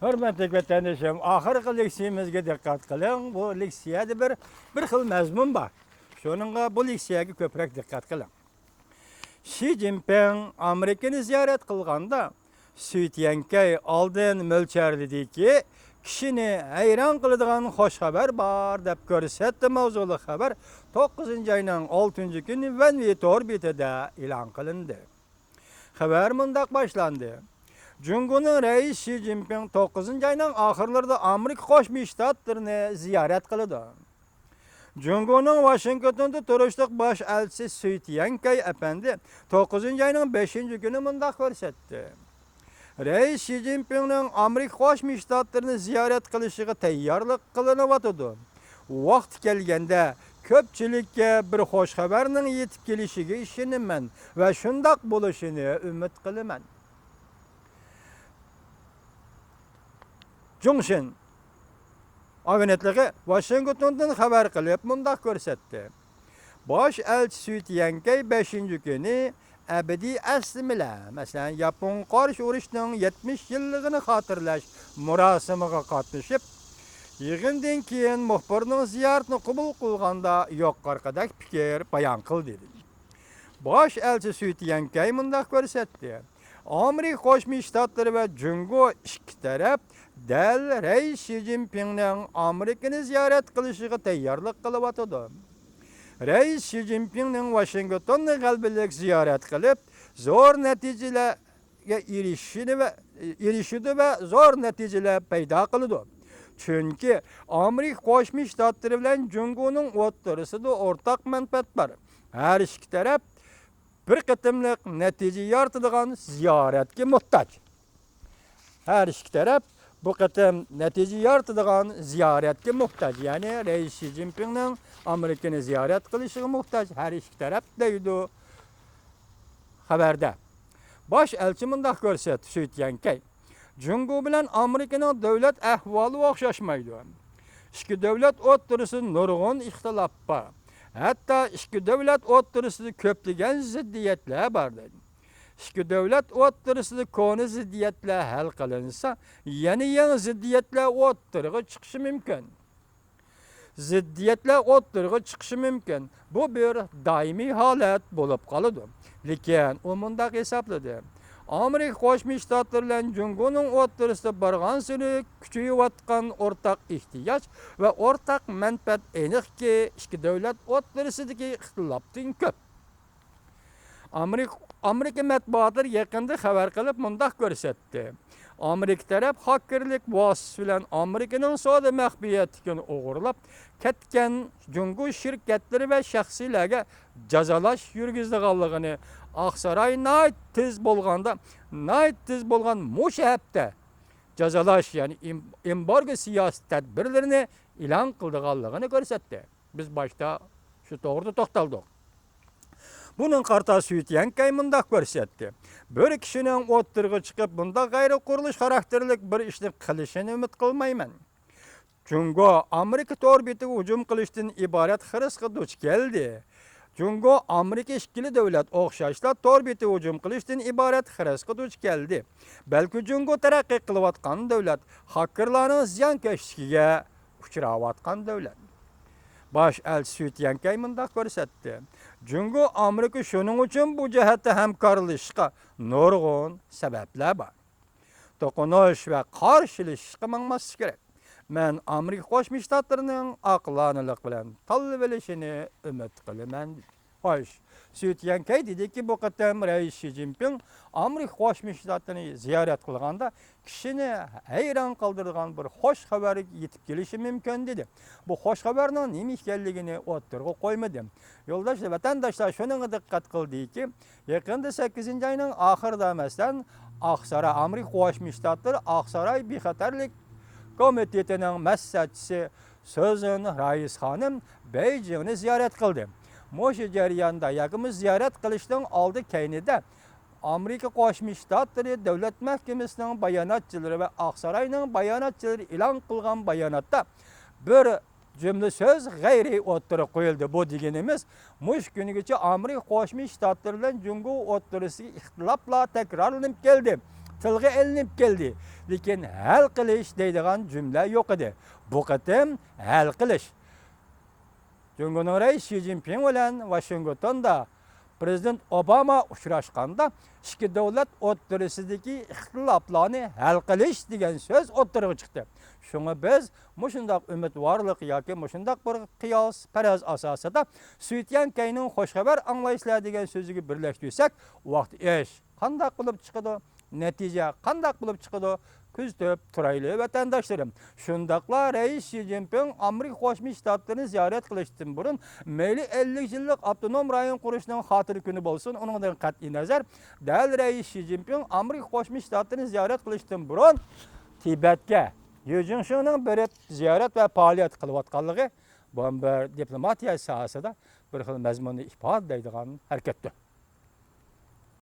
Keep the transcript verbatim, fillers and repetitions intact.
ھۆرمەتلىك ۋەتەندىشىم، ئاخىرقى لېكسىيىمىزگە دىققەت قىلىڭ. بۇ لېكسىيەدە بىر، بىر خىل مەزمۇن بار. شۇنىڭغا، بۇ لېكسىيەگە كۆپرەك دىققەت قىلىڭ. شى جىنپىڭ ئامېرىكىنى زىيارەت قىلغاندا، سۈي تيەنكەي ئالدىن مۆلچەرلىدىكى، كىشىنى ھەيران قىلىدىغان خوش خەۋەر بار، دەپ كۆرسەتتى. ماۋزۇلۇق خەۋەر توققۇزىنچى ئاينىڭ ئالتىنچى كۈنى ۋەنۋى تور بېتىدە ئېلان قىلىندى. خەۋەر مۇنداق باشلاندى. جۇڭگونىڭ رەئىسى شى جىنپىڭ توققۇزىنچى ئاينىڭ ئاخىرلىرىدا ئامېرىكا قوشما شتاتلىرىنى زىيارەت قىلىدۇ. جۇڭگونىڭ ۋاشىنگتوندا تۇرۇشلۇق باش ئەلچىسى سۈي تيەنكەي ئەپەندى توققۇزىنچى ئاينىڭ بەشىنچى كۈنى مۇنداق كۆرسەتتى. رەئىس شى جىنپىڭنىڭ ئامېرىكا قوشما شتاتلىرىنى زىيارەت قىلىشىغا تەييارلىق قىلىنىۋاتىدۇ. ۋاقتى كەلگەندە كۆپچىلىككە بىر خوش خەۋەرنىڭ يېتىپ كېلىشىگە ئىشىنىمەن ۋە شۇنداق بولۇشىنى ئۈمىد قىلىمەن. جۇڭشىن ئاگېنتلىقى ۋاشىنگتوندىن خەۋەر قىلىپ مۇنداق كۆرسەتتى. باش ئەلچى سۈي تيەنكەي بەشىنچى كۈنى ئەبەدىي ئەسلىمىلەر، مەسىلەن، ياپون قارشى ئۇرۇشنىڭ يەتمىش يىللىقىنى خاتىرىلەش مۇراسىمىغا قاتنىشىپ، يىغىندىن كېيىن مۇخبىرنىڭ زىيارىتىنى قوبۇل قىلغاندا يۇقىرىقىدەك پىكىر بايان قىلدى. باش ئەلچى سۈي تيەنكەي مۇنداق كۆرسەتتى. ئامېرىكا قوشما شتاتلىرى ۋە جۇڭگو ئىككى تەرەپ دەل رەئىس شى جىنپىڭنىڭ ئامېرىكىنى زىيارەت قىلىشىغا تەييارلىق قىلىۋاتىدۇ. رەئىس شى جىنپىڭنىڭ ۋاشىنگتوننى غەلىبىلىك زىيارەت قىلىپ، زور نەتىجىلەرگە ئېرىشىشىنى ۋە، ئېرىشىدۇ ۋە زور نەتىجىلەر پەيدا قىلىدۇ. چۈنكى ئامېرىكا قوشما شتاتلىرى بىلەن جۇڭگونىڭ ئوتتۇرىسىدا ئورتاق مەنپەئەت بار. ھەر ئىككى تەرەپ بىر قېتىملىق نەتىجە يارىتىدىغان زىيارەتكە موھتاج. ھەر ئىككى تەرەپ بۇ قېتىم نەتىجە يارىتىدىغان زىيارەتكە موھتاج. يەنى رەئىس شى جىنپىڭنىڭ ئامېرىكىنى زىيارەت قىلىشىغا موھتاج ھەر ئىككى تەرەپ، دەيدۇ خەۋەردە. باش ئەلچى مۇنداق كۆرسەتتى، سۈي تيەنكەي. جۇڭگو بىلەن ئامېرىكىنىڭ دۆلەت ئەھۋالى ئوخشاشمايدۇ. ئىككى دۆلەت ئوتتۇرىسىدا نۇرغۇن ئىختىلاپ بار. ھەتتا ئىككى دۆلەت ئوتتۇرىسىدا كۆپلىگەن زىددىيەتلەر بار، دەيدۇ. ئىككى دۆلەت ئوتتۇرىسىدا كونا زىددىيەتلەر ھەل قىلىنسا، يەنە يېڭى زىددىيەتلەر ئوتتۇرىغا چىقىشى مۇمكىن. زىددىيەتلەر ئوتتۇرىغا چىقىشى مۇمكىن. بۇ بىر دائىمىي ھالەت بولۇپ قالىدۇ. لېكىن ئۇ مۇنداق ھېسابلىدى، ئامېرىكا قوشما شتاتلىرى بىلەن جۇڭگونىڭ ئوتتۇرىسىدا بارغانسېرى كۈچىيىۋاتقان ئورتاق ئېھتىياج ۋە ئورتاق مەنپەئەت ئېنىقكى، ئىككى دۆلەت ئوتتۇرىسىدىكى ئىختىلاپتىن كۆپ. ئامېرىكا، ئامېرىكا مەتبۇئاتلىرى يېقىندا خەۋەر قىلىپ مۇنداق كۆرسەتتى. ئامېرىكا تەرەپ خاكېرلىك ۋاسىتىسى بىلەن ئامېرىكىنىڭ سودا مەخپىيەتلىكىنى ئوغرىلاپ كەتكەن جۇڭگو شىركەتلىرى ۋە شەخسلەرگە جازالاش يۈرگۈزىدىغانلىقىنى ئاقساراي ناھايىتى تېز بولغاندا، ناھايىتى تېز بولغان مۇشۇ ھەپتە جازالاش، يەنى ئېم-، ئېمبارگو سىياسىي تەدبىرلىرىنى ئېلان قىلىدىغانلىقىنى كۆرسەتتى. بىز باشتا شۇ توغرىدا توختالدۇق. بۇنىڭغا قارىتا سۈي تيەنكەي مۇنداق كۆرسەتتى. بىر كىشىنىڭ ئوتتۇرىغا چىقىپ، بۇنداق غەيرىي قۇرۇلۇش خاراكتېرلىك بىر ئىشنى قىلىشىنى ئۈمىد قىلمايمەن. جۇڭگو ئامېرىكا تور بېتىگە ھۇجۇم قىلىشتىن ئىبارەت خىرىسقا دۇچ كەلدى. جۇڭگو ئامېرىكا ئىككىلا دۆلەت ئوخشاشلا تور بېتىگە ھۇجۇم قىلىشتىن ئىبارەت خىرىسقا دۇچ كەلدى. بەلكى جۇڭگو تەرەققىي قىلىۋاتقان دۆلەت، خاكېرلارنىڭ زىيانكەشلىكىگە ئۇچراۋاتقان دۆلەت. باش ئەلچى سۈي تيەنكەي مۇنداق كۆرسەتتى، جۇڭگو ئامېرىكا شۇنىڭ ئۈچۈن بۇ جەھەتتە ھەمكارلىشىشقا نۇرغۇن سەۋەبلەر بار. توقۇنۇش ۋە قارشىلىشىشقا ماڭماسلىق كېرەك. مەن ئامېرىكا قوشما شتاتلىرىنىڭ ئاقىلانىلىق بىلەن تاللىۋېلىشىنى ئۈمىد قىلىمەن. خوش، سۈي تيەنكەي دېدىكى، بۇ قېتىم رەئىس شى جىنپىڭ ئامېرىكا قوشما شتاتلىرىنى زىيارەت قىلغاندا، كىشىنى ھەيران قالدۇرىدىغان بىر خوش خەۋەر يېتىپ كېلىشى مۇمكىن، دېدى. بۇ خوش خەۋەرنىڭ نېمە ئىكەنلىكىنى ئوتتۇرىغا قويمىدى. يولداش ۋەتەنداشلار شۇنىڭغا دىققەت قىلدىكى، يېقىندا سەككىزىنچى ئاينىڭ ئاخىرىدا، مەسىلەن، ئاقساراي، ئامېرىكا قوشما شتاتلىرى ئاقساراي بىخەتەرلىك كومىتېتىنىڭ مەسلىھەتچىسى سۈزەن رايس خانىم بېيجىڭنى زىيارەت قىلدى. مۇشۇ جەرياندا ياكى مۇشۇ زىيارەت قىلىشنىڭ ئالدى كەينىدە ئامېرىكا قوشما شتاتلىرى دۆلەت مەھكىمىسىنىڭ باياناتچىلىرى ۋە ئاقساراينىڭ باياناتچىلىرى ئېلان قىلغان باياناتتا بىر جۈملە سۆز غەيرىي ئوتتۇرىغا قويۇلدى. بۇ دېگىنىمىز، مۇشۇ كۈنگىچە ئامېرىكا قوشما شتاتلىرى بىلەن جۇڭگو ئوتتۇرىسىدىكى ئىختىلاپلار تەكرارلىنىپ كەلدى. تىلغا ئېلىنىپ كەلدى، لېكىن ھەل قىلىش دەيدىغان جۈملە يوق ئىدى. بۇ قېتىم ھەل قىلىش. جۇڭگونىڭ رەئىسى شى جىنپىڭ بىلەن ۋاشىنگتوندا پىرېزىدېنت ئوباما ئۇچراشقاندا، ئىككى دۆلەت ئوتتۇرىسىدىكى ئىختىلاپلارنى ھەل قىلىش دېگەن سۆز ئوتتۇرىغا چىقتى. شۇڭا بىز مۇشۇنداق ئۈمىدۋارلىق ياكى مۇشۇنداق بىر قىياس پەرەز ئاساسىدا سۈيتيەن كەينىڭ خۇش خەۋەر ئاڭلايسىلەر دېگەن سۆزىگە بىرلەشتۈرسەك، ۋاقتى ئىش قانداق بولۇپ چىقىدۇ؟ نەتىجە قانداق بولۇپ چىقىدۇ؟ كۆزىتىپ تۇرايلى، ۋەتەنداشلىرىم. شۇنداقلا رەئىس شى جىنپىڭ ئامېرىكا قوشما شتاتلىرىنى زىيارەت قىلىشتىن بۇرۇن، مەيلى ئەللىك يىللىق ئاپتونوم رايون قۇرۇشنىڭ خاتىرە كۈنى بولسۇن، ئۇنىڭدىن قەتئىي نەزەر، دەل رەئىس شى جىنپىڭ ئامېرىكا قوشما شتاتلىرىنى زىيارەت قىلىشتىن بۇرۇن تىبەتكە يۈ جىڭشىڭنىڭ بېرىپ زىيارەت ۋە پائالىيەت قىلىۋاتقانلىقى بۇ بىر دىپلوماتىيە ساھەسىدە بىر خىل مەزمۇننى ئىپادىلەيدىغان ھەرىكەتتۇر.